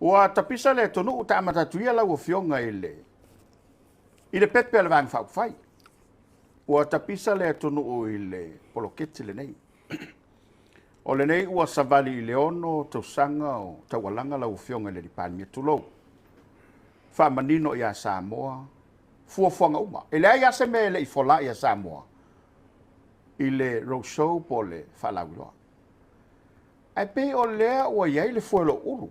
Ua tapisa le atunuu ta amata atu ia lau Afioga i le i le pepe a le Vaega Faaupufai. Ua tapisa le atunuu i le poloketi lenei. O lenei ua savali i le 6 tausaga o taualaga lau Afioga i le Palemia, tulou, faamanino ia Samoa fuafuaga uma. E leai lava se mea e le i fola ia Samoa i le roadshow po o le faalauiloa. Ae pei o lea ua i ai le foe o lou ulu,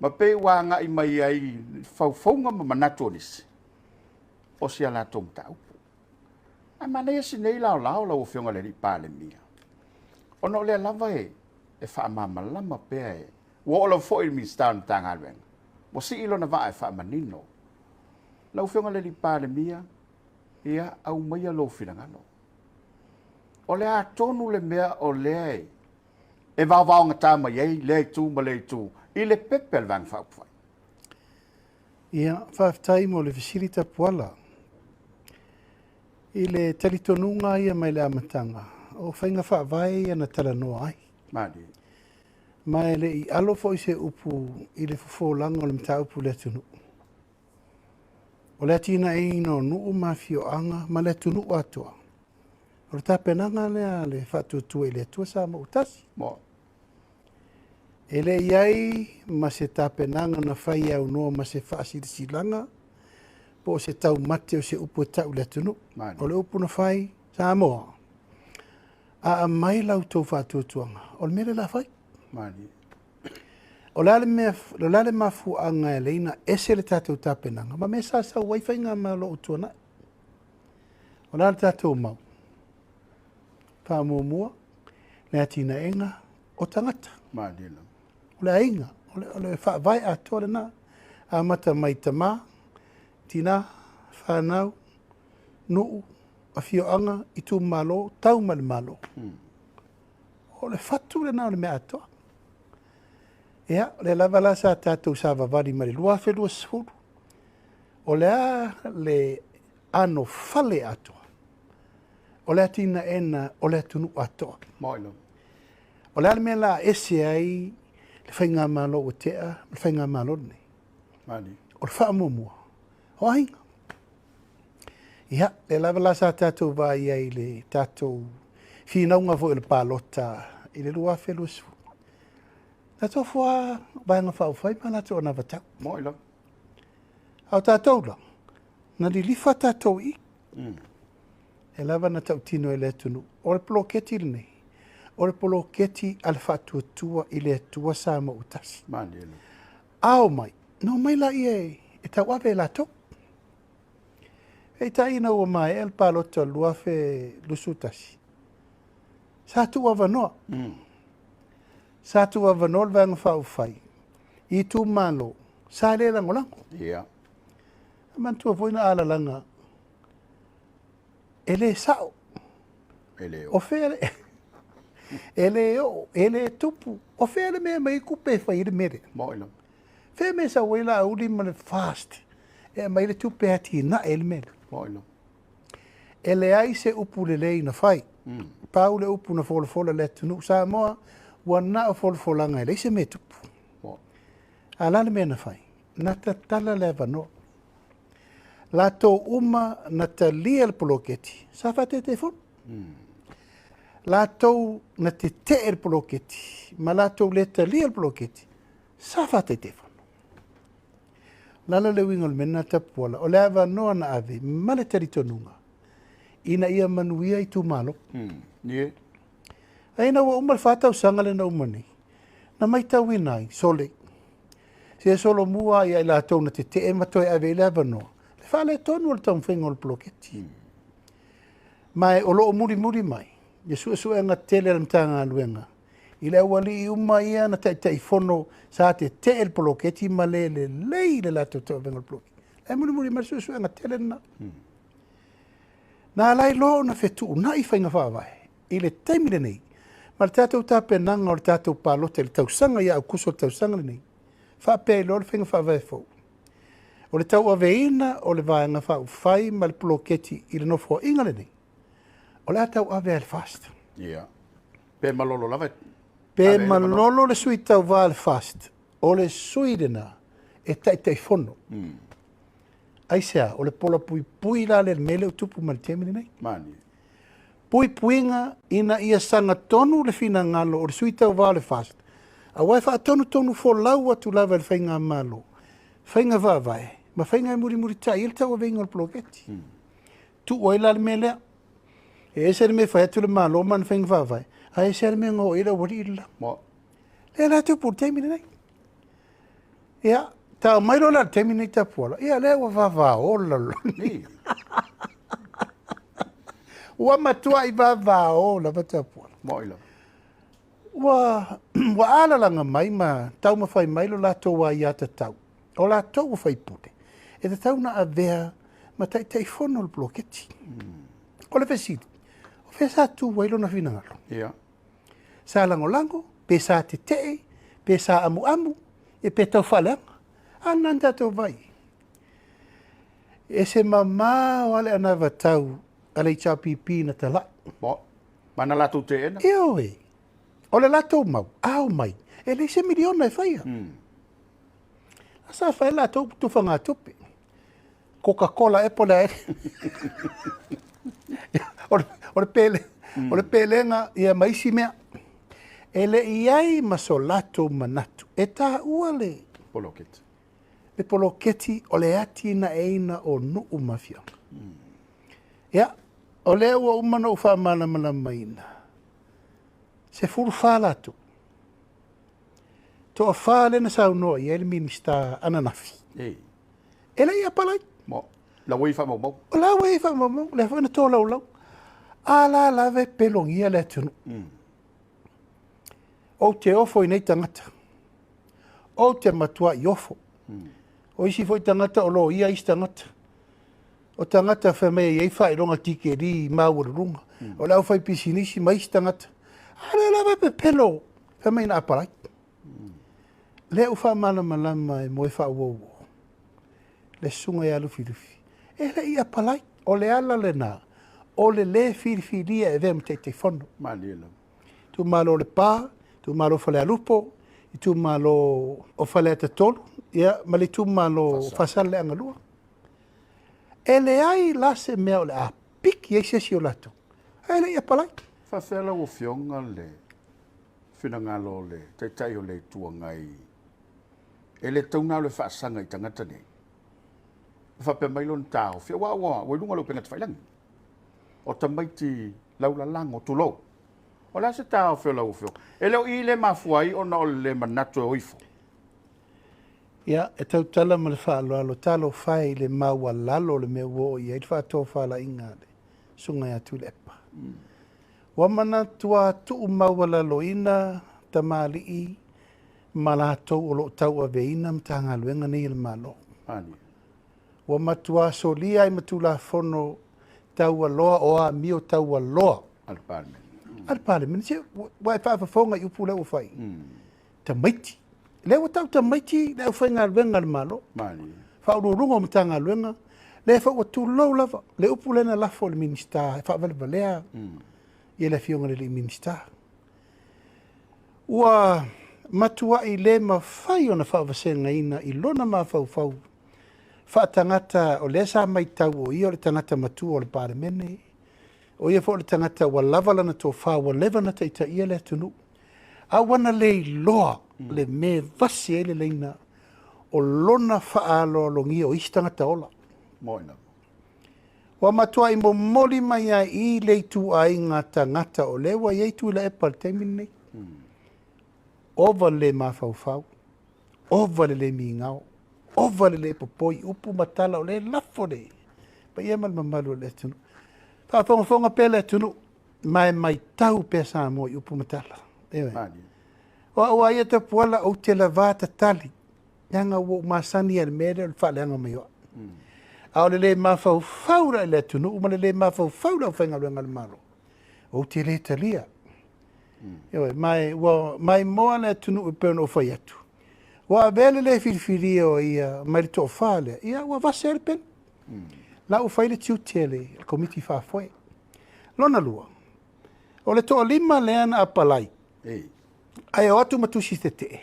ma pei ua agai mai ai i faufauga ma manatu o nisi, o si a latou mataupu. Ae manaia si nei laolao lau Afioga i le Palemia, ona o lea lava e faamalamalama pea e, ua oo lava foi i le Minisita o le Matagaluega, ua sii lona vaa e faamanino. Lau Afioga i le Palemia, ia aumaia lou finagalo. O le a tonu le mea o lea e vaovaogata mai ai lea itu ma lea itu i le pepe a le Vaega Faaupufai? Ia, faafetai mo le fesili Tapuala. I le talitonuga ia mai le amataga, o faiga faavae ia na talanoa ai. Malie. Ma e le i alo foi se upu i le fofolaga o le mataupu i le atunuu. O le atinaeina o nuu ma afioaga ma le atunuu atoa, o le tapenaga lea a le Faatuatua i le Atua Samoa ua Tasi. Mo. E le i ai ma se tapenaga na fai e aunoa ma se faasilasilaga po o se taumate o se upu e tau i le atunuu. Malie. O le upu na fai, Samoa, a aumai la outou faatuatuaga, o le mea lea o le a fai. Malie. O le a le mea, o le a le mafuaaga e alai ona ese le tatou tapenaga ma mea sa sau ai faigamalo ua tuanai. O le a le tatou mau? Faamuamua le atinaega o tagata. Malie lava. O le aiga, o le faavae atoa lena. Amata mai tama, tina, fanau, nuu, afioaga, itumalo, tau ma le Malo. O le fatu lena o le mea atoa. Ia, o lea lava la sa tatou savavali mai le 2020, o le a le anofale atoa, o le atinaega o le atunuu atoa. Moi lava. O le a le mea la ese ai le faigamalo ua tea ma le faigamalo lenei? Malie. O le faamuamua o aiga. Ia, lea lava la sa tatou vaai ai i le tatou finauga foi o le palota i le 2020. Na tofu lava Vaega Faaupufai ma latou anavatau. Moi lava. A o tatou la, na lilifa tatou i i. E lava na tautino e le atunuu. O le poloketi lenei, o le poloketi a le Faatuatua i le Atua Samoa ua Tasi. Malie lava. A o mai, na omai laia e tauave e latou. Peitai ina ua maea le palota o le 2021, sa tuu avanoa. Sa tuu avanoa le Vaega Faaupufai i itumalo sa le lagolago. Ia. Manatua foi na alalaga e le sao. E le oo. O fea le e le oo, e le tupu. O fea le mea mai tupe e fai ai le mea lea? Moi lava. Fea mea sau ai Laauli ma le FAST e aumai le tupe e atinae ai le mea lea? Moi lava. E leai se upu lelei na fai. Pau le upu na folafola i le atunuu Samoa, ua na o folafolaga e leai se mea e tupu. Moi. A la le mea na fai? Na tatala le avanoa. Latou uma na talia le poloketi, sa faatetefono. Latou na tetee le poloketi, ma latou le talia le poloketi, sa faatetefono. Lala le uiga o le mea lena Tapuala, o le avanoa na ave ma le talitonuga, ina ia manuia itumalo. Yeah. Ae ina ua uma le 4 tausaga lea na uma nei, na maitauina ai, sole, se solomua ia i latou na tetee ma toe ave i le avanoa, le faaletonu o le taumafaiga o le poloketi. Ma o lo o mulimuli mai le suesuega tele a le Matagaluega i le aualii uma ia na taitaifono sa tetee le poloketi ma le lelei le latou tauavega o le poloketi. E mulimuli mai le suesuega tele lena. Na ala ai loa ona fetuunai faiga faavae i le taimi lenei ma le tatou tapenaga o le tatou palota i le tausaga ia Aokuso o le tausaga lenei, faapea ai loa le faiga faavae fou. O le tauaveina o le Vaega Faaupufai ma le poloketi i le nofoaiga lenei, o le a tauave ai le FAST. Ia. Pe malolo lava. Pe malolo le sui tauva a le FAST, O le sui lena e Taitaifono. Aisea? O le pola puipui la lea i le mea lea ua tupu mai i le taimi lenei. Mani. Puipuiga ina ia sagatonu le finagalo o le sui tauva o le FAST, aua e faatonutonu folau atu lava e le Faigamalo faiga faavae ma faiga e mulimulitai ai le tauaveina o le poloketi. Tuu ai la le mea lea. E ese le mea e fai atu le Malo ma ana faiga faavae, ae ese lava le mea e gaoa i ai le aualii le la. Lea la e tupu i le taimi lenei. Ia, tau mai loa la i le taimi lenei Tapuala, ia lea ua vavao le lalolagi. Ua matuai vavao lava Tapuala. Moi lava. Ua, ua alalaga mai ma taumafai mai lo latou aiatatau, o latou ua faipule, e tatau ona avea ma Taitaifono o le poloketi. O le fesili, o fea sa tu ai lona finagalo? Ia. Sa lagolago, pe sa tetee, pe sa amuamu, ia pe tau faaleaga. A lena na tatou vaai. E se mamao lava le anavatau a le HRPP na talai. Bo, ma na latou teena. Ioe. O le latou mau, a omai, e leai se miliona e faia. A sa fai latou tufagatupe. Coca-Cola ea po o le a ea. O le pele, o le pelega ia ma isi mea. E le i ai ma so latou manatu e taua le poloketi. Le poloketi o le atinaeina o nuu ma afioaga. Ia, o lea ua uma ona ou faamalamalamaina, 14 latou. Toafa lea na saunoa i ai le Minisita ananafi. E le i apalai. Mo, la ua i faamaumau. O la ua i faamaumau, lea foi na tolaulau. A la lava e pelogia le atunuu. Ou te ofo i nei tagata. Ou te matuai ofo. O isi foi tagata o loia isi tagata. O tagata fai mai e i ai faailoga tikeri maualuluga. O le aufaipisinisi ma isi tagata. A lea lava e pepelo fai mai na apalai. Lea ua faamalamalama e moe faauouo le susuga ia Lufilufi. E le i apalai. O le ala lena o le lē filifilia e avea ma Taitaifono. Malie lava. Itumalo o Lepa, itumalo o Falealupo, itumalo o Faleata 3, ia, ma le itumalo o Faasaleleaga 2. E leai la se mea o le a piki ai se isi o latou, ae le i apalai. Faafefea lau Afioga le finagalo o le Taitai o le Itu Agai e le tatau ona alu e faasaga i tagata nei? E faapea mai lona taofi, aua ua i luga o le upega tafailagi. O tamaiti laulalago, tulou. O le a se taofi o lau Afioga? E le o i le mafua ai ona o le le manatu e o ifo. Ia, e tautala ma le faaaloalo, talofa e i le maualalo o le mea ua oo i ai le faatofalaiga a le Susuga ia Tuilaepa. Ua manatua tuu maualaloina tamalii ma latou o lo o tauaveina Matagaluega nei a le Malo. Ua matua solia ai ma Tulafono taualoa o amio taualoa a le Palemene. A le Palemene. Se, ua e faafofoga i upu lea ua fai. Tamaiti. Lea ua tau tamaiti le aufaigaluega a le Malo. Faauluuluga o Matagaluega, lea foi ua tulou lava le upu lea na lafo e le Minisita e faavalevalea ia le Afioga i le Minisita. Ua matuai le mafai ona faavasegaina i lona mafaufau faatagata o lea sa matau o ia o le tagata matua o le Palemene, o ia foi o le tagata ua lava lana tofa, ua leva ona taitaia le atunuu, a ua na le iloa le mea e vasi ai le laina o lona faaaloalogia o isi tagata ola. Ua matuai momoli mai ai i le ituaiga tagata o lea ua i ai Tuilaepa i le taimi lenei. Ova le le mafaufau, ova le le migao, ova le le popoi, upu ma tala o lea e lafo le paia ma le mamalu o le atunuu. Faafogafoga pea le atunuu, ma e matau pea Samoa i upu ma tala. Ioe. O au a ia Tapuala ou te lavā tatali, leaga ua ou masani i le mea lea o le faaleaga mai o au. A o le le mafaufau la i le atunuu ma le le mafaufau i le aufaigaluega a le Malo, ou te le talia. Ioe, ma e ua maimoa le atunuu e pei ona ou fai atu. Ua avea le le filifilia o ia mai le toafa lea, ia ua vase ai le peni. La ua fai le tiute a le Komiti Faafoe. Lona lua, o le toalima lea na apalai, ae o atu ma tusi tetee.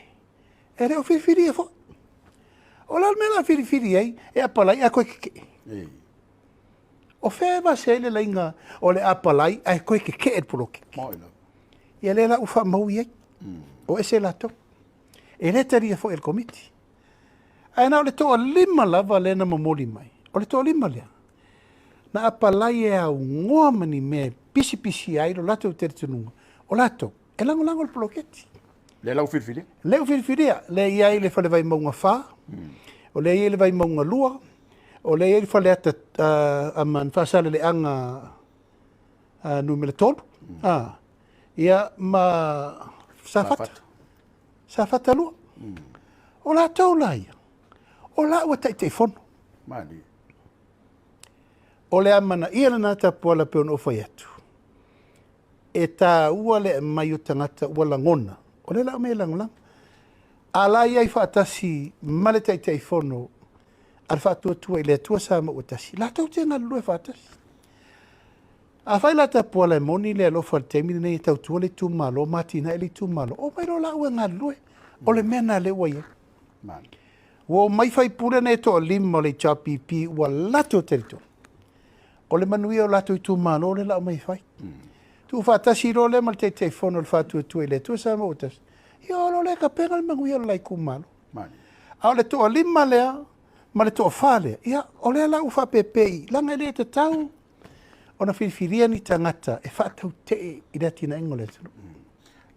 E le o filifilia foi. O le a le mea o le a filifili ai e apalai ae koe keke'e? O fea e vase ai le laina o le apalai ae koe keke'e le poloketi? Ia lea la ua faamau i ai. O ese latou. E le talia foi e le Komiti. Ae na o le toalima lava lea na momoli mai. O le toalima lea, na apalai e augoa ma ni mea e pisipisi ai lo latou talitonuga, o latou e lagolago le poloketi. Lea la ua filifilia? Lea ua filifilia. Lea e i ai le Fale Vaimauga 4, o lea e i ai le Vaimauga 2, o lea e i ai le Faleata ma Faasaleleaga numera 3, ia ma Safata. Safata 2. O latou la ia, o la ua Taitaifono. Malie. O le amanaia lena Tapuala pei ona ou fai atu, e taua le aumai o tagata ua lagona, o lea la aumai e lagolago. A la i ai faatasi ma le Taitaifono a le Faatuatua i le Atua Samoa ua Tasi, latou te galulue faatasi. Afai la Tapuala e moni le alofa i le taimi lenei e tautua le itumalo ma atinae le itumalo, omai loa laua e galulue. O le mea lena lea ua i ai. Ua omai faipule nei e toalima o le HRPP ua latou talitonu. O le manuia o latou itumalo lea la aumai e fai. Tuufaatasi loa lea ma le Taitaifono o le Faatuatua i le Atua Samoa ua Tasi, ia o lo lea tapena le manuia o le la itumalo. A o le toalima lea ma le toafa lea, ia o lea la ua faapepe i, leaga e le tatau ona filifilia ni tagata e faatautee i le atinaeina o le atunuu.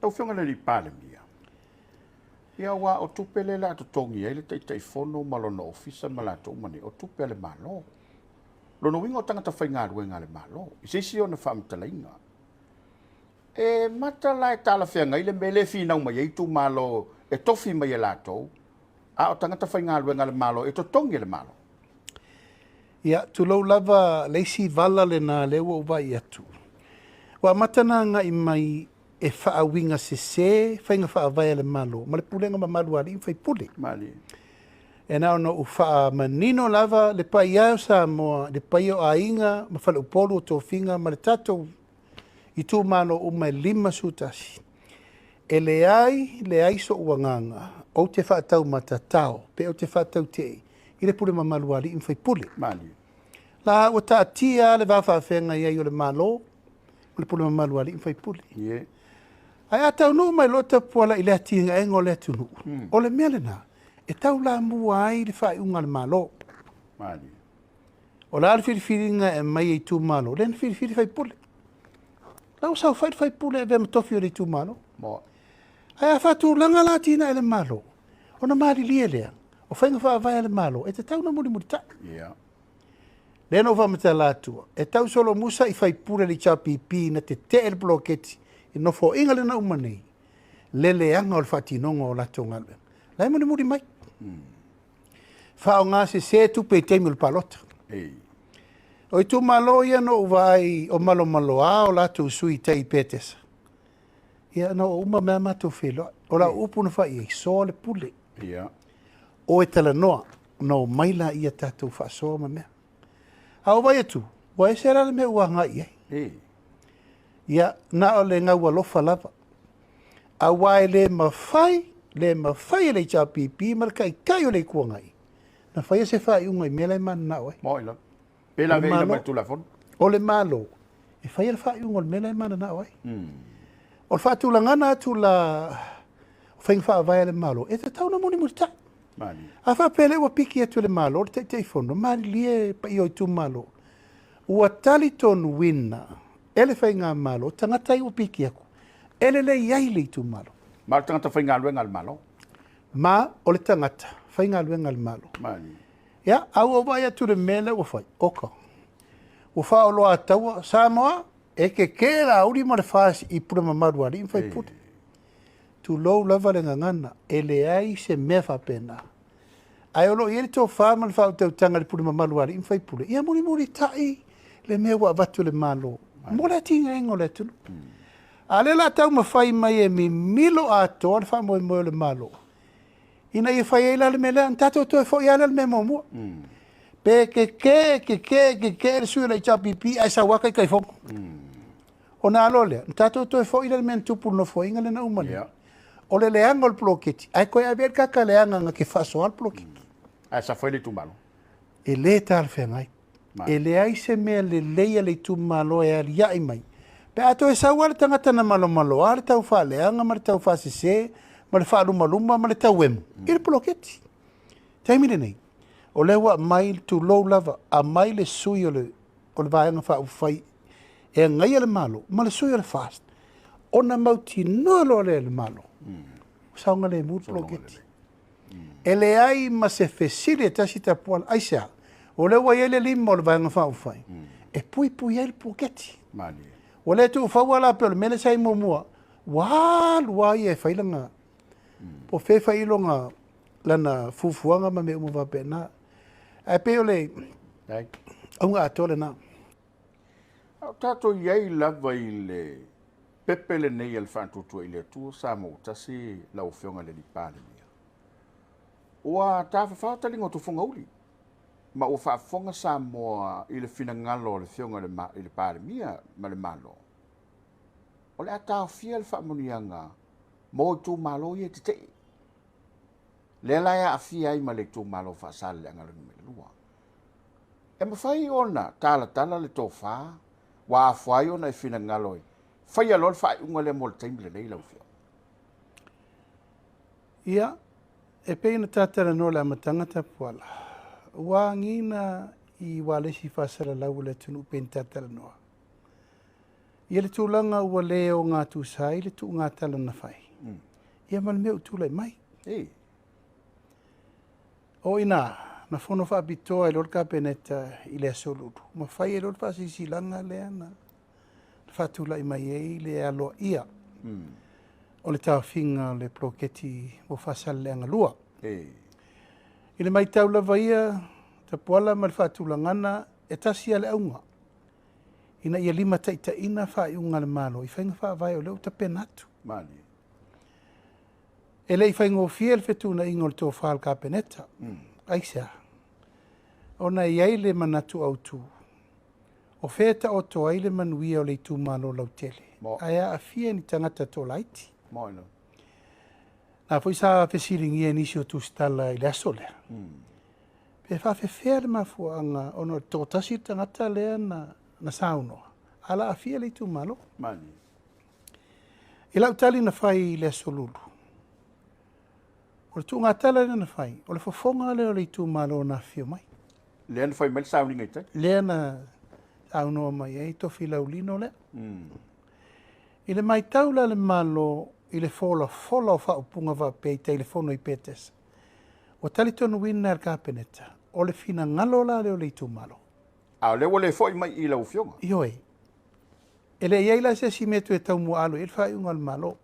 Lau Afioga i le Alii Palemia, ia aua o tupe lea o le a totogi ai le Taitaifono ma lona ofisa ma latou uma nei, o tupe a le Malo. Lona uiga o tagata faigaluega a le Malo, i se isi ona faamatalaina. E mata la e talafeagai le mea lea e finau mai ai itumalo e tofi mai e latou, a o tagata faigaluega a le Malo e totogi e le Malo. Ia, tulou lava le isi vala lena lea ua ou vaai atu. Ua amata ona agai mai e faauiga sese faiga faavae a le Malo ma le pulega mamalu a alii ma faipule. Malie. E na ona ou faamanino lava le paia o Samoa, le paia o aiga ma faleupolu o tofiga ma le tatou itumalo uma e 51. E leai, leai so'u agaga, ou te faataumatatao, pe ou te faatautee i le pule mamalu a alii ma faipule. Malie. La ua taatia le va faafeagai ai o le Malo ma le pule mamalu a alii ma faipule. Ae a taunuu mai loa Tapuala i le atinaega o le atunuu, o le mea lena e taulamua ai le faaiuga a le Malo. Malie. O le a le filifiliga e aumai e itumalo, lea na filifili faipule. La ua saofai le faipule e avea ma tofi o le itumalo. Ae a faatulaga la atinae le Malo, ona malilie lea, o faiga faavae a le Malo, e tatau ona mulimulitai. Lea na ou faamatala atua, e tau solomusa i faipule le HRPP na tetee le poloketi i nofoaiga lena uma nei, le leaga o le faatinoga o latou galuega. La e mulimuli mai. Faaaoga sese tupe i taimi o le palota. O itumalo ia na ou vaai o malomaloa o latou sui tai i Petesa. Ia na ou uma mea matou feiloai. O lau upu na fai ai, soa le pule. O e talanoa, na o mai la ia tatou faasoa ma mea. A o vai atu, ua ese la le mea ua agai i ai. Ia, na o le gau alofa lava. Aua e le mafai, le mafai e le HRPP ma le taitai o le Itu Agai, na faia se faaiuga i mea la e mananao ai. Moi la. Pe la veina mai le Tulafono. O le Malo, e faia le faaiuga o le mea la e mananao ai. O le faatulagana atu la o faiga faavae a le Malo, e tatau ona mulimulitai. A faapea lea ua piki atu e le Malo le Taitaifono, malilie paia o itumalo, ua talitonuina e le faigamalo, tagata ai ua piki atu, e lelei ai le itumalo. Ma o le tagata faigaluega a le Malo. Ma o le tagata faigaluega a le Malo. Malie. Ia, a ua vaai atu le mea lea ua fai, oka. Ua faaoloa ataua, Samoa, e keke la auli ma le fasi i pule mamalu a alii ma faipule. Tulou lava le gagana, e leai se mea faapena. Ae o lo o i ai le tofa ma le faautautaga i le pule mamalu a alii ma faipule, ia mulimulitai le mea ua avatu e le Malo mo le atinaeina o le atunuu. A lea la taumafai mai e mimilo atoa le faamoemoe o le Malo, ina ia fai ai la le mea lea, na tatou toe foi lava lea i le mea muamua. Pe keke, keke, keke le sui o le HRPP ae sau lava Taitaifono. Ona alo lea, na tatou toe foi lea i le mea na tupu i le nofoaiga lea na uma nei. O le leaga o le poloketi, ae toe ave ai le tagata leaga na te faasoa le poloketi. Ae safu ai le itumalo. E le talafeagai. E leai se mea lelei a le itumalo e aliae mai. Pe a toe sau lava le tagata na malomaloa le tau faaleaga ma le tau faasese ma le faalumaluma ma le tauemu i le poloketi. Taimi lenei, o lea ua aumai, tulou lava, aumai le sui o le o le Vaega Faaupufai e agaia le Malo ma le sui o le FAST, ona mautinoa loa lea e le Malo, ua saogalemu le poloketi. E leai ma se fesili e tasi Tapuala, aisea? O lea ua i ai le lima o le Vaega Faaupufai e puipui ai le poloketi. Ua le tuufaua la pei o le mea lea sa i ai muamua, ua alu lava ia e fai lana, po o fea e fai ai lona, lana fuafuaga ma mea uma faapena. Ae pei o le auga atoa lena. A o tatou i ai lava i le pepe lenei a le Faatuatua i le Atua Samoa ua Tasi lau Afioga i le Palemia, ua tafafao taliga o Tufugauli ma ua faafofoga Samoa i le finagalo o le Afioga i le Palemia ma le Malo, o le a taofia le faamanuiaga mo itumalo ia e tetee. Lea la e aafia ai ma le itumalo o Faasaleleaga Nu.2. E mafai ona talatala le tofa, ua afua ai ona e finagalo e faia loa le faaiuga lea mo le taimi lenei lau Afioga. Ia, e pei ona ta talanoa i le amataga Tapuala, ua agiga i ualesi faasalalau a le atunuu pei ona ta talanoa. Ia le tulaga ua le ogatusa ai le tuugatala na fai, ia ma le mea ua tulai mai. O i ina, na fono faapitoa ai loa le Kapeneta i le Aso Lulu, ma fai ai loa le faasilasilaga lea na faatulai mai ai le aloaia o le taofiga o le poloketi mo Faasaleleaga 2. I le matau lava ia, Tapuala ma le faatulagana, e tasi lava le auga, ina ia limataitaiina faaiuga a le Malo i faiga faavae o lea ua tapena atu. E le i faigofie le fetuunaiga o le tofa a le Kapeneta. Aisea? Ona e i ai le manatu autu, o fea e taoto ai le manuia o le itumalo lautele, ae aafia ni tagata toalaiti. Na foi sa fesiligia e nisi o tusitala i le aso lea, pe faafefea le mafuaaga ona o le toatasi le tagata lea na saunoa, a la aafia le itumalo. I lau tali na fai i le Aso Lulu, o le tuugatala lea na fai, o le fofoga lea o le itumalo na afifio mai. Lea na fai mai le sauniga i tai. Lea na saunoa mai ai Tofilau Lino lea. I le matau la a le Malo i le folafola o faaupuga faapea i tai le fono i Petesa, ua talitonuina e le Kapeneta, o le finagalo la lea o le itumalo. A o lea ua le foi mai i lau Afioga. Ioe. E le i ai la se isi mea toe taumuaalo i ai le faaiuga a le Malo.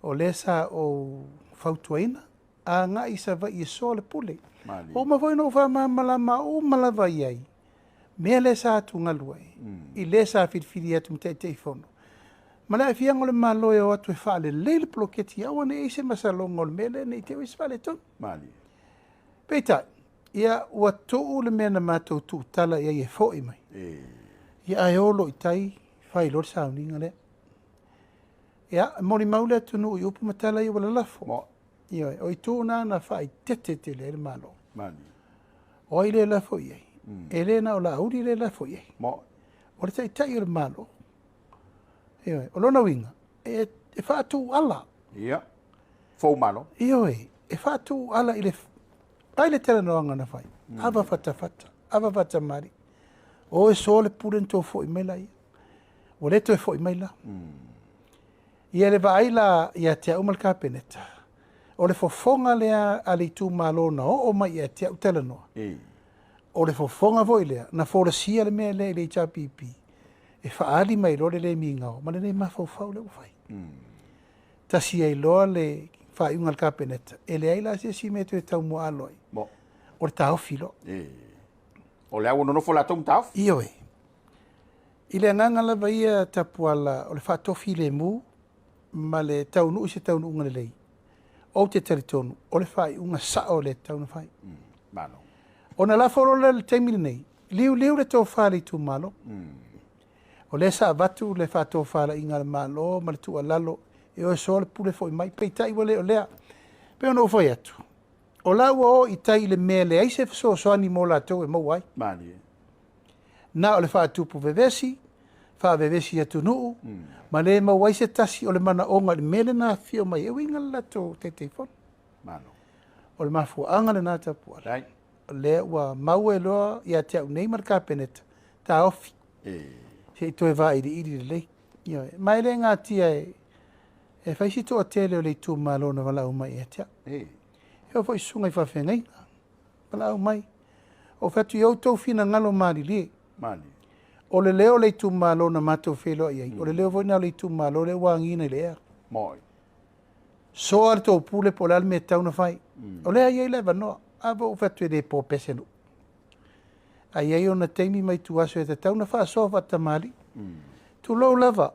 O lea sa ou fautuaina, agai i Savaii e soa le pule. Ua uma foi ona ou faamalamalama uma lava i ai, mea lea sa atugalu ai, i le sa filifili atu ma Taitaifono. Ma le aafiaga o le Malo e o atu e faalelei le poloketi, aua ne i i ai se masaloga o le mea lea, ne i te i ua i ai se faaletonu. Peitai, ia ua tuu le mea na matou tuutala i ai e foi mai. Ia ae o loa i tai, fai loa le sauniga lea. Ia, e molimau le atunuu i upu ma tala ia ua lalafo. Ioe, o itu na na faaeteete tele ai le Malo. O ai lea e lafo i ai? E le na o Laauli lea e lafo i ai. O le Taitai o le Malo. Ioe, o lona uiga, e faatuala. Ia, fou Malo. Ioe, e faatuala i le, ai le talanoaga na fai. Ava fatafata, ava fatamali. O e soa le pule na tou foi mai la ia. Ua le toe foi mai la. Ia le vaai la ia te au ma le Kapeneta, o le fofoga lea a le itumalo na oo mai ia te au talanoa. O le fofoga foi lea na folasia le mea lea i le HRPP e faaali mai loa le le migao ma lenei mafaufau lea ua fai. Tasi ai loa le faaiuga a le Kapeneta, e leai la se isi mea toe taumuaalo ai. O le taofi loa. O lea ua nonofo latou ma taofi. Ioe. I le agaga lava ia Tapuala o le faatofilemu ma le taunuu i se taunuuga lelei, ou te talitonu o le faaiuga sao lea e tatau ona fai. Malo. Ona lafo loa lea i le taimi lenei, liuliu le tofa a le itumalo. O lea sa avatu le faatofalaiga a le Malo ma le tuualalo E o e soa le pule foi mai, peitai ua le o lea. Pei ona ou fai atu, o la ua o i tai i le mea e leai se fesoasoani mo latou e maua ai. Malie. Na o le faatupu vevesi, faavevesi atunuu, ma le maua ai se tasi o le manaoga i le mea lea na afifio mai ai, e uiga le latou Taitaifono. Malo. O le mafuaaga lena Tapuala. Right. O lea ua mau e loa ia te au nei ma le Kapeneta, taofi. Se i toe vailiili lelei. Ioe. Ma e le gatia e, e fai si toatele o le itumalo na valaau mai ia te au. E oo foi i susuga i faafeagaiga, valaau mai. Ou fai atu i outou finagalo malilie. Malie. O le leo o le itumalo na matou feiloai ai, o le leo foi lena o le itumalo lea ua agiina i le ea. Moi. Soa le tou pule po o le a le mea e tatau ona fai. O lea e i ai le avanoa. A ua ou fai atu e le popese nuu. A i ai ona taimi ma ituaso e tatau ona faasoa faatamalii. Tulou lava,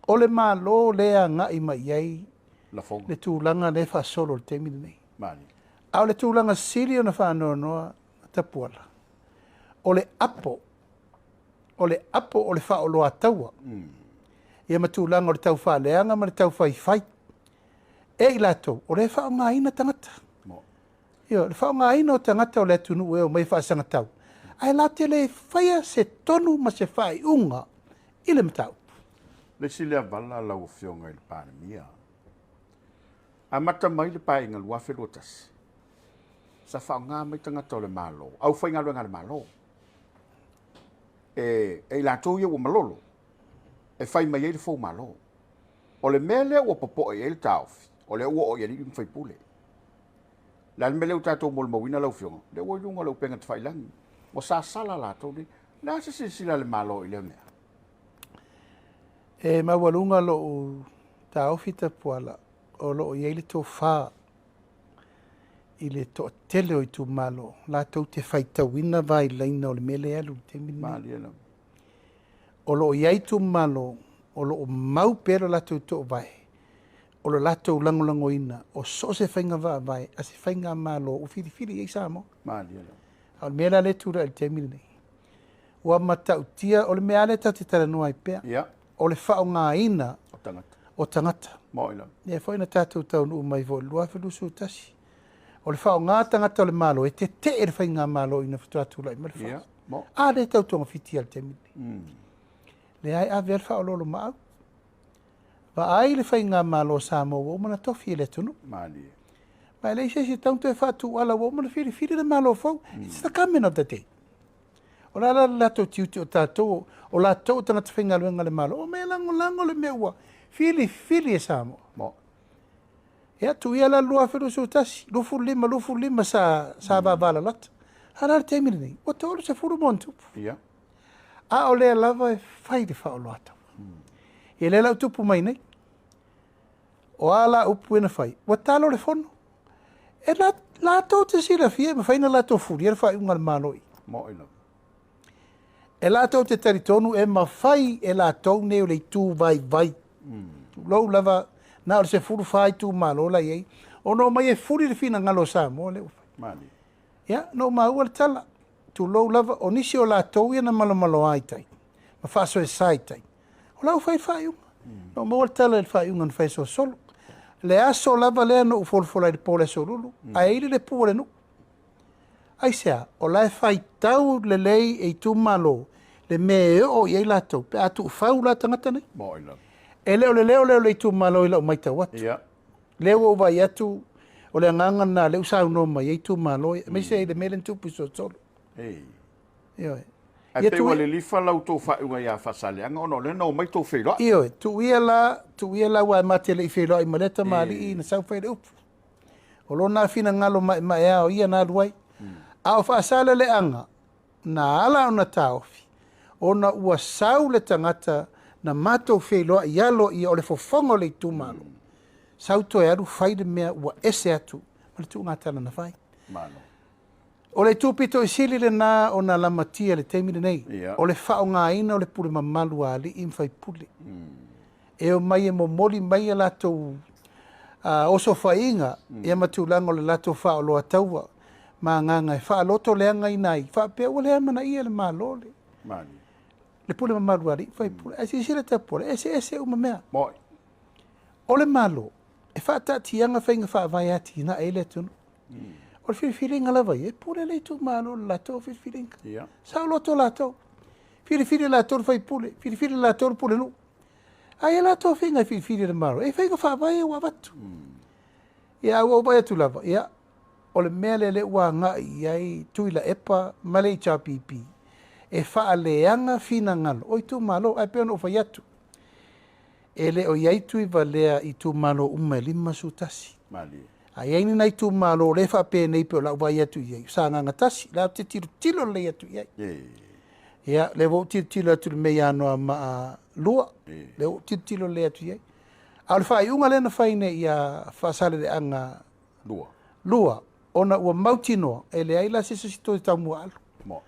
o le Malo lea e agai mai i ai Lafoga. le tulaga lea e faasolo i le taimi lenei. Malie. A o le tulaga sili ona faanoanoa Tapuala, o le apo, o le apo o le faaoloataua. Ia ma tulaga o le taufaaleaga ma le taufaifai e i latou, o lea e faaaogaina tagata. Ioe, le faaaogaina o tagata o le atunuu e omai e faasagatau, ae latou te le faia se tonu ma se faaiuga i le mataupu. Le isi lea vala lau Afioga i le Palemia, amata mai le Paeaiga 2021, sa faaaoga mai tagata o le Malo, aufaigaluega a le Malo, e i latou ia ua malolo, e fai mai ai le fou Malo. O le mea lea ua popoe i ai le taofi, o lea ua oo i alii ma faipule. O le a le mea lea ua tatou molimauina lau Afioga, lea ua i luga o le upega tafailagi, ua sasala latou nei. O le a se silasila a le Malo i lea mea? E maualuga lou taofi Tapuala, o lo o i ai le tofa i le toatele o itumalo latou te faitauina vailaina o le mea lea e alu i le taimi lenei. Malie lava. O lo o i ai itumalo o lo o mau pea lo latou toovae, o lo latou lagolagoina o so o se faiga faavae a se faigamalo ua filifili i ai Samoa. Malie lava. A o le mea la lea e tulai i le taimi lenei, ua matautia, o le mea lava lea tatou te talanoa ai pea, o le faaaogaina O tagata. o tagata. Moi lava. Lea foi na tatou taunuu mai foi i le 2021, o le faaaoga tagata o le Malo e tetee le faigamalo ina faatoa tulai mai le FAST. Mo. A lea e tau togafiti i le taimi lenei. Lea e ave le faaoloolomaau. Vaai le faigamalo o Samoa ua uma ona tofi e le atunuu. Malie. Ma e leai se isi e tatau ona toe faatuala ua uma ona filifili le Malo fou. It's the government of the day. O le a la le latou tiute o tatou, o latou o tagata faigaluega a le Malo, o mea lagolago le mea ua filifili e Samoa. Mo. Ia, tuu ia la le 2021, 25, 25 sa, sa vavalalata. A o le a le taimi lenei? Ua 30 ma ona tupu. A o lea lava e fai le faaoloataua. Ia lea la ua tupu mai nei. O a la upu e na fai? Ua talo le fono. E la, latou te silafia e mafai ona latou fulia le faaiuga a le Malo i. Moi lava. E latou te talitonu e mafai e latou nei o le itu vaivai. Tulou lava, na o le 14 itumalo la i ai, ona omai e fuli le finagalo o Samoa lea ua fai. Malie. Ia, na ou maua le tala, tulou lava, o nisi o latou ia na malomaloa i tai, ma faasoesa i tai. O la ua fai le faaiuga. Na ou maua le tala i le faaiuga na fai e Sosolo. Le aso lava lea na ou folafola ai i le po o le aso Lulu, ae ili le pu a le nuu. Aisea, o la e faitau lelei e itumalo le mea e oo i ai latou pe a tuufau la tagata nei. Moi lava. E le o le leo lea o le itumalo i lau matau atu. Lea ua ou vaai atu, o le agaga lena lea ua saunoa mai ai itumalo, aemaise i le mea lea na tupu i Sosolo. Ioe. Ae pei ua lilifa la outou faaiuga ia Faasaleleaga ona o lea na omai tou feiloai. Ioe, tuu ia la, tuu ia la aua e ma te le i feiloai ma lea tamalii na sau fai le upu. O lona finagalo maemaea o ia na alu ai. A o Faasaleleaga, na ala ona taofi, ona ua sau le tagata na matou feiloai alo ia o le fofoga o le itumalo. Sau toe alu fai le mea ua ese atu ma le tuugatala na fai. Malo. O le itu pito i sili lena ona lamatia i le taimi lenei, o le faaaogaina o le pule mamalu a alii ma faipule. E omai e momoli mai a latou osofaiga ia ma tulaga o le latou faaoloataua ma agaga e faalotoleagaina ai, faapea ua le amanaia e le Malo le, le pule mamalu a alii ma faipule. Ae silasila Tapuala, e eseese uma mea. Moi. O le Malo, e faataatiaga faiga faavae e atinae ai le atunuu. O le filifiliga lava ia, e pule le itumalo i le latou filifiliga. Ia. Saoloto latou. Filifili e latou le faipule, filifili e latou le pulenuu. Ae i ai latou faiga e filifili e le Malo, e i ai faiga faavae ua avatu. Ia, ae ua ou vaai atu lava, ia, o le mea lea lea ua agai i ai Tuilaepa ma le HRPP, e faaleaga finagalo o itumalo. Ae pei ona ou fai atu, e le o i ai Tuivalea i itumalo uma e 51. Malie. A i ai ni nai itumalo o lea e faapenei pei o lau vaai atu i ai, o Sagaga 1, la ou te tilotilo lelei atu i ai. Ia, lea foi ua ou tilotilo atu i le mea i Anoamaa 2, lea ua ou tilotilo lelei atu i ai. A o le faaiuga lea na fai nei ia Faasaleleaga 2, 2, ona ua mautinoa e leai la se isi toe taumuaalu. Mo.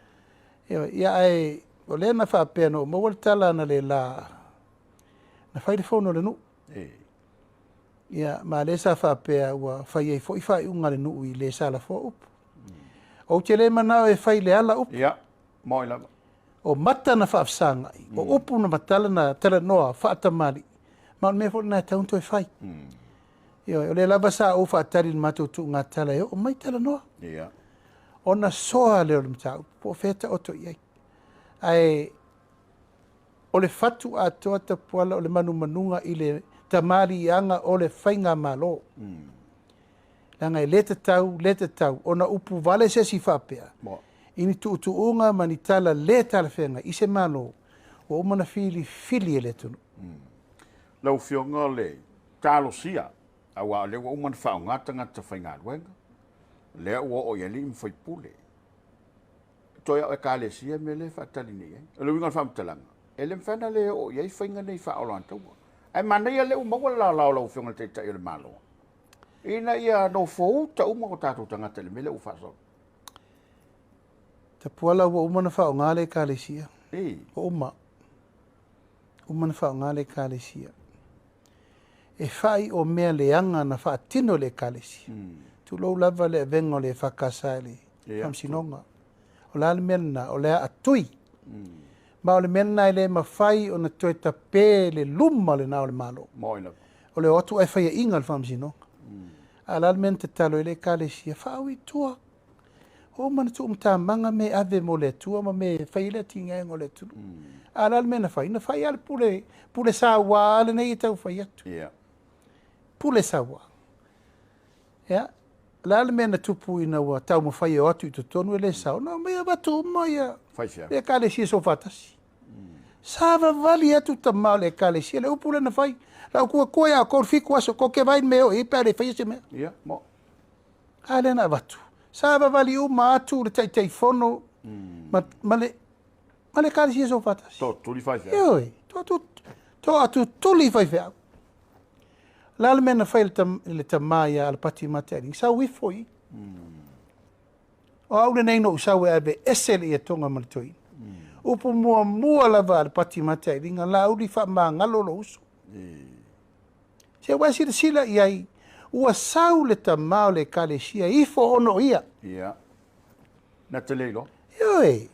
Ia, ae o lea na faapea na ou maua le tala analeila na fai le fono a le nuu. Ia, ma lea sa faapea ua fai ai foi faaiuga a le nuu i le sa lafoa upu. Ou te le manao e fai le ala upu. Ia, moi lava. O mata na faafesagai, o upu na matala na talanoa faatamalii, ma o le mea foi lena e tatau ona toe fai. Ioe, o lea lava sa ou faatali i le matou tuugatala e oo mai talanoa. Ia. Ona soa lea o le mataupu, po o fea taoto i ai. Ae o le fatu atoa Tapuala o le manumanuga i le tamaliiaga o le faigamalo. Leaga e le tatau, le tatau ona upu vale se isi faapea i ni tuutuuga ma ni tala le talafeagai i se Malo ua uma ona filifili e le atunuu. Lau Afioga o le talosia, aua o lea ua uma ona faaaoga tagata faigaluega, lea ua oo i alii ma faipule. Toe au ekalesia mea lea e faatali nei ai. O le uiga o le faamatalaga, e le mafai ona le oo i ai faiga nei faaoloataua. Ae manaia lea ua maua le laolao o lau Afioga i le Taitai o le Malo, ina ia nofouta uma o tatou tagata i le mea lea ua faasolo. Tapuala ua uma ona faaaoga le ekalesia. Ua uma. Uma ona faaaoga le ekalesia. E fai o mea leaga na faatino e le ekalesia. Tulou lava le avega o le EFKS i le Faamasinoga. O le a le mea lena? O le aatui. Ma o le mea lena e le mafai ona toe tape le luma lena o le Malo. O le o atu ae faiaina le Faamasinoga. A o le a le mea na tatalo ai le ekalesia? Faaui i tua. Ua uma ona tuumatamaga me ave mo le Atua ma me fai ai le atinaega o le atunuu. A o le a le mea na fai? Na fai lava le pule, pule saua lenei e tau fai atu. Pule saua. Ia, o le a le mea na tupu ina ua taumafai e o atu i totonu e le sao, na omai avatu uma ia le ekalesia soofaatasi. Savavali atu tama o le ekalesia, le upu lea na fai, lau tua ia kou 7 aso, ko ke vai me o i pe a le faia se mea. Ia, mo. A lea na avatu. Savavali uma atu le Taitaifono ma, ma le ma le ekalesia soofaatasi. Toatutuli faifeau. Ioe, toatutuli faifeau. O le a le mea na fai e le tama ia Alapati Mataeligi? Sau ifo i. O au lenei na ou sau e ave ese le ietoga ma le toeaina. Upu muamua lava a Alapati Mataeliga, Laauli faamagalo lou uso. Se ua e silasila i ai, ua sau le tama o le ekalesia ifo ona o ia. Ia. Na te le iloa. Ioe,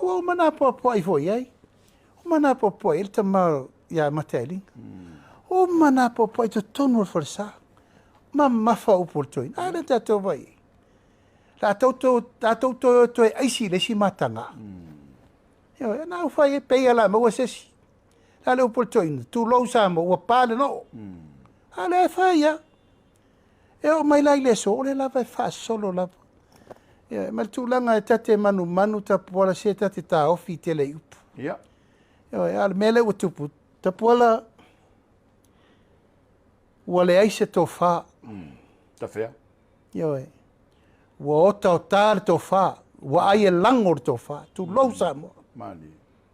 ua uma na apoapoai foi i ai. Uma na apoapoai i ai le tama ia Mataeliga. Uma na apoapoai i totonu o le falesa. Mamafa upu o le toeaina. A lea tatou vaai i ai. La tou tatou toe o toe aisi i le isi mataga. Ioe, na au fai e pei ala maua se isi. La le upu o le toeaina, tulou Samoa, ua pa le noo. A lea e fai ia. E oo mai la i le aso, o lea lava e faasolo lava. Ioe, ma le tulaga e ta te manumanu Tapuala se ta te taofi tele i upu. Ia. Ioe, a o le mea lea ua tupu, Tapuala, ua leai se tofa. Tafea. Ioe, ua otaota le tofa, ua ai e lago le tofa, tulou Samoa. Malie.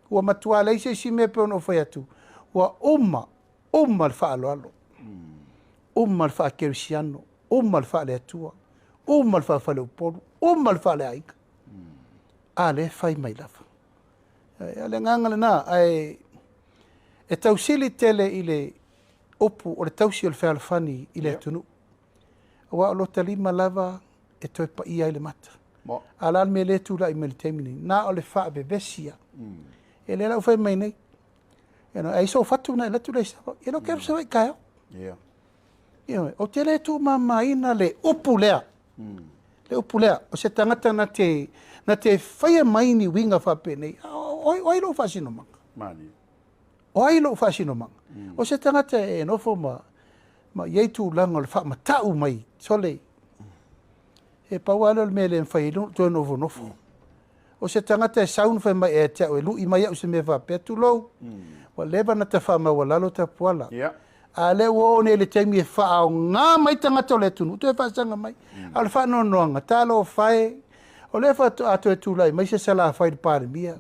Ua matua leai se isi mea pei ona ou fai atu, ua uma, uma le faaaloalo, uma le faakerisiano, uma le faaleatua, uma le faafaleupolu, uma le faaleaiga. A lea e fai mai lava. O le agaga lena, ae e tausili tele i le upu o le tausi o le fealofani i le atunuu. Aua o lota lima lava e toe paia ai le mata. A o le a le mea lea e tulai mai i le taimi nei? Na o le faavevesi lava. E lea la ua fai mai nei, ai sou fatu na e alu atu lea i Savaii. E le o ke alu Savaii taeao. Ioe, ou te le tuumamaina le upu lea. Le upu lea, o se tagata na te, na te faia mai ni uiga faapenei. O ai, o ai lou faasinomaga? Malie. O ai lou faasinomaga? O se tagata e nofo ma, ma i ai tulaga o le faamatau mai, sole, e pau lava lea o le mea e le mafai ai ona ou toe nofonofo. O se tagata e sau na fai mai ia te au e lui mai au i se mea faapea, tulou, ua leva ona ta faamaualalo Tapuala. Ia. A o lea ua oo nei i le taimi e faaaoga mai tagata o le atunuu toe faasaga mai. A o le faanoanoaga, talofa e, o lea faatoa toe tulai mai se Salafai i le Palemia,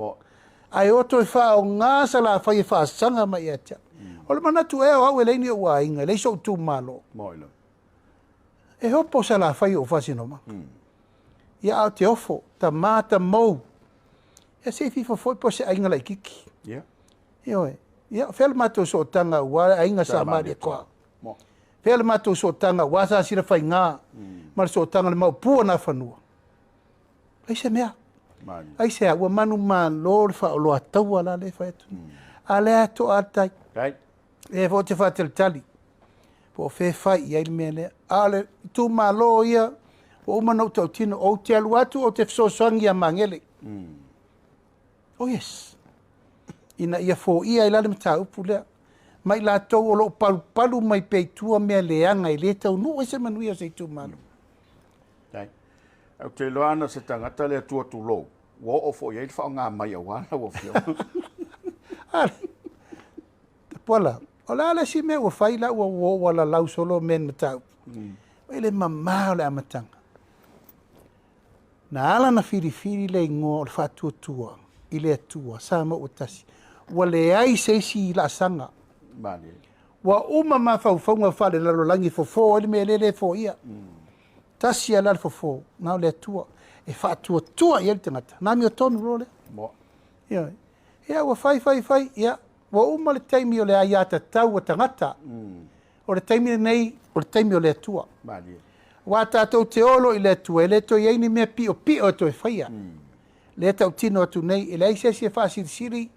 ae o toe faaaoga Salafai e faasaga mai ia te au. O le manatu ea o au e leai ni ou aiga, e leai sou itumalo. E opo Salafai i ou faasinomaga. Ia a o te ofo, tama tamou, ia se i fifo foi po o se aiga laitiiti. Ia. Ioe. Ia, o fea le matou sootaga aua le aiga Sa Malietoa? Fea le matou sootaga aua Sa Silafaiga ma le sootaga o le Maopu o Nafanua? Leai se mea. Aisea? Ua manumalo le faaoloataua la lea e fai atu nei. A o lea e toa lava le tai. Lea foi ou te faatalitali po o fea e fai i ai le mea lea. A o le itumalo ia, ua uma ona ou tautino, ou te alu atu ou te fesoasoani ia Magele. Oh yes. Ina ia foia ai la le mataupu lea. Ma i latou o lo o palupalu mai pea i tua mea leaga e le taunuu ai se manuia o se itumalo. Dai. Ou te iloa ana se tagata le Atua tulou, ua oo foi i ai le faaaoga mai aua lau Afioga. Tapuala, o le a le isi mea ua fai la ua ua lalau solo mea ni mataupu? I le mama o le amataga. Na ala ona filifili le igoa o le Faatuatua i le Atua, Samoa ua tasi, ua leai se isi laasaga. Ua uma mafaufauga faalelalolagi e fofo ai le mea lea e le foia. Tasi lava la le fofo, na o le Atua e faatuatua i ai le tagata, na amiotonu loa lea. Ioe. Ia ua fai fai fai, ia ua uma le taimi o le aiatatau a tagata. O le taimi lenei, o le taimi o le Atua. Aua tatou te o loa i le Atua, e le toe i ai ni mea piopio e toe faia. Lea e tautino atu nei, e leai se isi e faasilisili,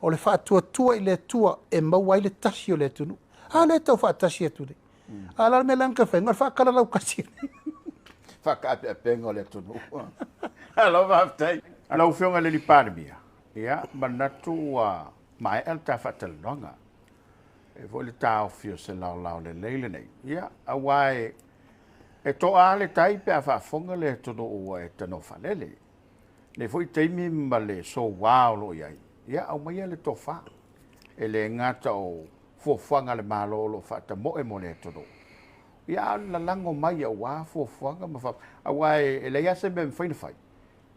o le faatuatua i le Atua e maua ai le tasi o le atunuu. A lea e tau faatasi atu nei. A o le a le mea la na toe fai? Na o le faakalalau kasi. Faakaapeapega o le atunuu. Malo faafetai. Lau Afioga i le Palemia, ia, manatu ua maea le ta faatalanoaga. E foi le taofi o se laolao lelei lenei. Ia, aua e toa le tai pe a faafofoga le atunuu ua e tanoa faalele. Nei foi taimi ma le soua o lo o i ai, ia, aumaia le tofa. E le gata o fuafuaga a le Malo o lo o faatamoe mo le atunuu. Ia, a o le lalago mai aua fuafuaga ma fa... aua e leai lava se mea e mafai ona fai.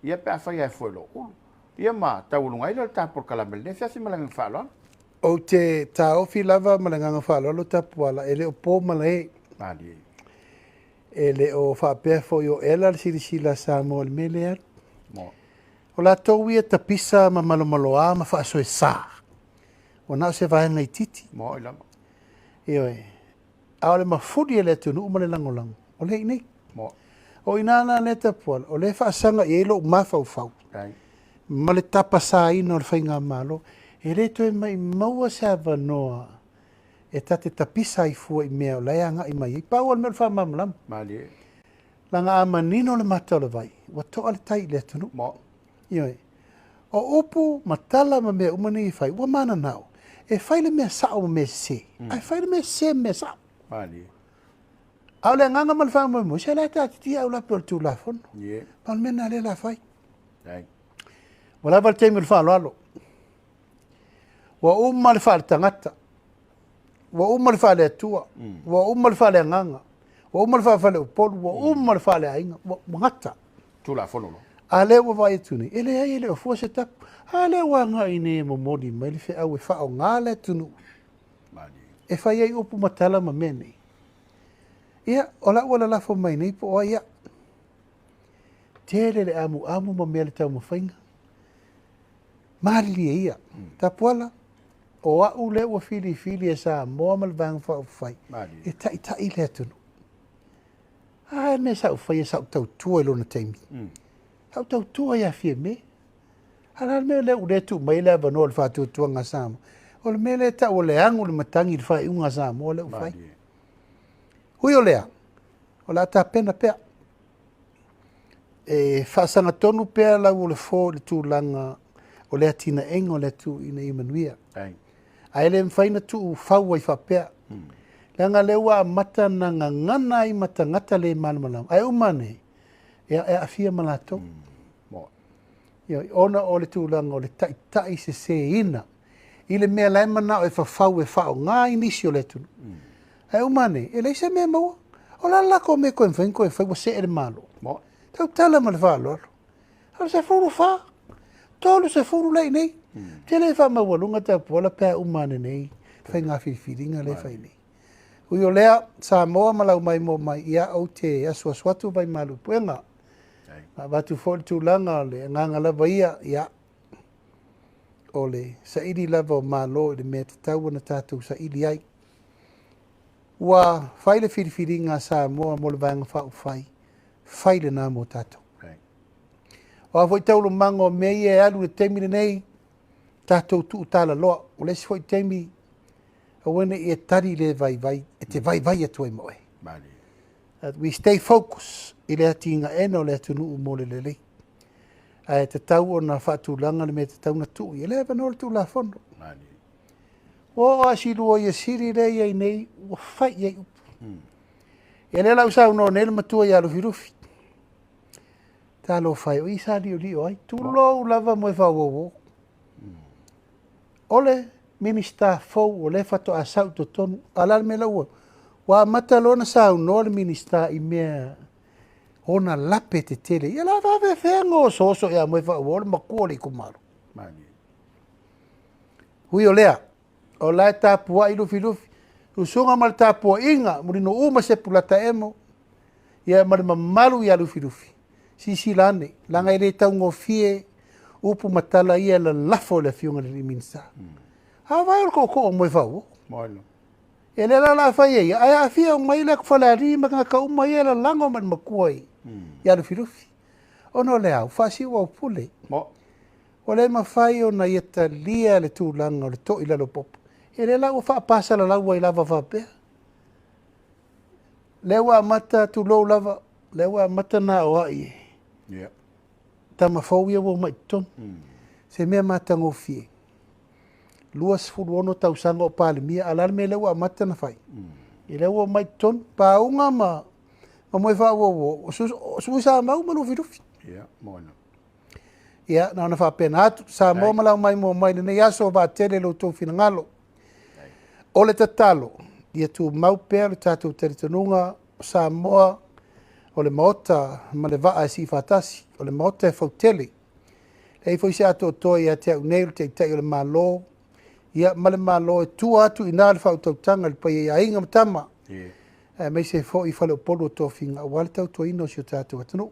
Ia pe a fai lava e fue lo'u ulu. Ia ma taualuga ai lea o le ta polokalame i lenei afiafi ma le agaga faaaloalo. Ou te taofi lava ma le agaga faaaloalo Tapuala, e le o po malae. Malie. E le o faapea foi o ela le silasila a Samoa i le mea lea alu. Mo. O latou ia tapisa ma malomaloa ma faasoesa, ua na o se vaega itiiti. Mo i lava. Ioe. A o le mafuli e le atunuu ma le lagolago, o lea i inei. Mo. O i ina la lea Tapuala, o lea e faasaga i ai lou mafaufau Dai. ma le tapasaina o le faigamalo. E le toe maumau se avanoa e ta te tapisa ai fua i mea o la e agai mai ai. Pau o le mea o le faamalamalama. Malie. Laga a manino le mata o le vai, ua toa le tai i le atunuu. Mo. Ioe. O upu ma tala ma mea uma nei e fai, ua mananao. E fai le mea sao ma mea sese, ae fai le mea sese ma mea sao. Malie. A o le agaga ma le faamoemoe, se la e taatitia aulape o le Tulafono. Ie. Ma o le mea lena lea o le a fai. Dai. Ua lava le taimi o le faaaloalo. Ua uma le faaletagata, ua uma le faaleatua, ua uma le faaleagaga, ua uma le faafaleupolu, ua uma le faaleaiga, ua gata. Tulafono loa. A lea ua vaai atu nei, e leai e le o fua se tapu. A lea ua agai nei e momoli mai le feau e faaaoga le atunuu. Malie. E fai ai upu ma tala ma mea nei. Ia, o lau ua lalafo mai nei po o ai au. Tele le amuamu ma mea le taumafaiga. Malilie ia. Tapuala, o au lea ua filifili e Samoa ma le Vaega Faaupufai Malie. e taitai le atunuu. A e mea sa ou faia, sa ou tautua i lona taimi. Sa ou tautua ia Fiame. A la le mea lea ua le tuu mai le avanoa o le faatuatuaga a Samoa. O le mea lea e tau o le agu le matagi i le faaiuga a Samoa lea ua fai. Malie. Ui o lea, o le a tapena pea. E faasagatonu pea lau o le fo i le tulaga o le atinaega o le atunuu ina ia manuia. Ae le mafai ona tuu fau ai faapea. Leaga lea ua amata ona gagana ai ma tagata le malamalama, ae uma ane, ia, e aafia ma latou. Ioe, ona o le tulaga o le taitai seseina i le mea la e manao e fafau e faaaoga ai nisi o le atunuu. Ae uma ane, e leai se mea e maua. O le a le latou mea e toe mafai ona toe fai ua see le Malo? Tautala ma le faaaloalo. O le 14, 30 lea e i inei. Ou te le faamaualuga Tapuala pe a uma ane nei faiga filifiliga lea e fai nei. Ui o lea, Samoa ma lau maimoa mai, ia ou te asuasu atu vaimalu i puega. Ma avatu foi le tulaga o le agaga lava ia, ia, o le saili lava o Malo i le mea e tatau ona tatou saili ai. Ua fai le filifiliga a Samoa mo le Vaega Faaupufai, fai lena mo tatou. O a foi taualumaga o mea ia e alu i le taimi lenei, tatou tuutalaloa. O le isi foi taimi, aua ne i e tali le vaivai, e te vaivai atu ai ma oe. That we stay focus i le atinaeina o le atunuu mo le lelei. Ae tatau ona faatulaga le mea e tatau ona tuu i ai. O lea e avanoa le Tulafono. Ua oo lava i si Loia Sili lea e i ai nei, ua fai i ai upu. Ia lea la ua saunoa nei le matua ia Lufilufi. Talofa e, o i sa liolio ai. Tulou lava Moefaauouo. O le Minisita fou o lea faatoa sau i totonu. A o le a le mea la ua ua amata loa ona saunoa le Minisita i mea ona lape tetele. Ia la faapefea ona osooso ia Moefaauouo le matua o le itumalo. Ui o lea, o la e tapuai Lufilufi, usuga ma le tapuaiga, Mulinuu ma Sepulata Emo, ia ma le mamalu ia Lufilufi, silasila ane, leaga e le taugofie upu ma tala ia e lalafo e le Afioga i le Minisita. A vai o le tootoo o Moefaauouo. Ia lea la o le a fai e ia, ae aafia uma ai le atu Falealili ma tagata uma ia e lalago mai le matua ia Lufilufi. Ona o le a? Ua faasiuaupule. Ua le mafai ona ia talia le tulaga o le toi i lalo o popo. Ia lea la ua faapasalalau ai lava faapea. Lea ua amata, tulou lava, lea ua amata ona aoai e tama fou ia ua omai i totonu. Se mea matagofie. 26 tausaga o Palemia, a o le a le mea lea ua amata ona fai? Ia lea ua omai i totonu, Pauga ma Moefaauouo, o Tuisamau ma Lufilufi. Ia, na ona faapena atu, Samoa ma lau maimoa mai i lenei aso, vaatele lo outou finagalo. O le tatalo, ia tumau pea le tatou talitonuga o Samoa, o le Maota ma le vaa e siifaatasi, o le Maota e fautele. Leai foi se atoatoa ia te au nei o le Taitai o le Malo, ia ma le Malo e tua atu i ina le faautautaga i le paia i Aiga ma Tama, aemaise foi Faleupolu o Tofiga aua le tautuaina o si o tatou atunuu.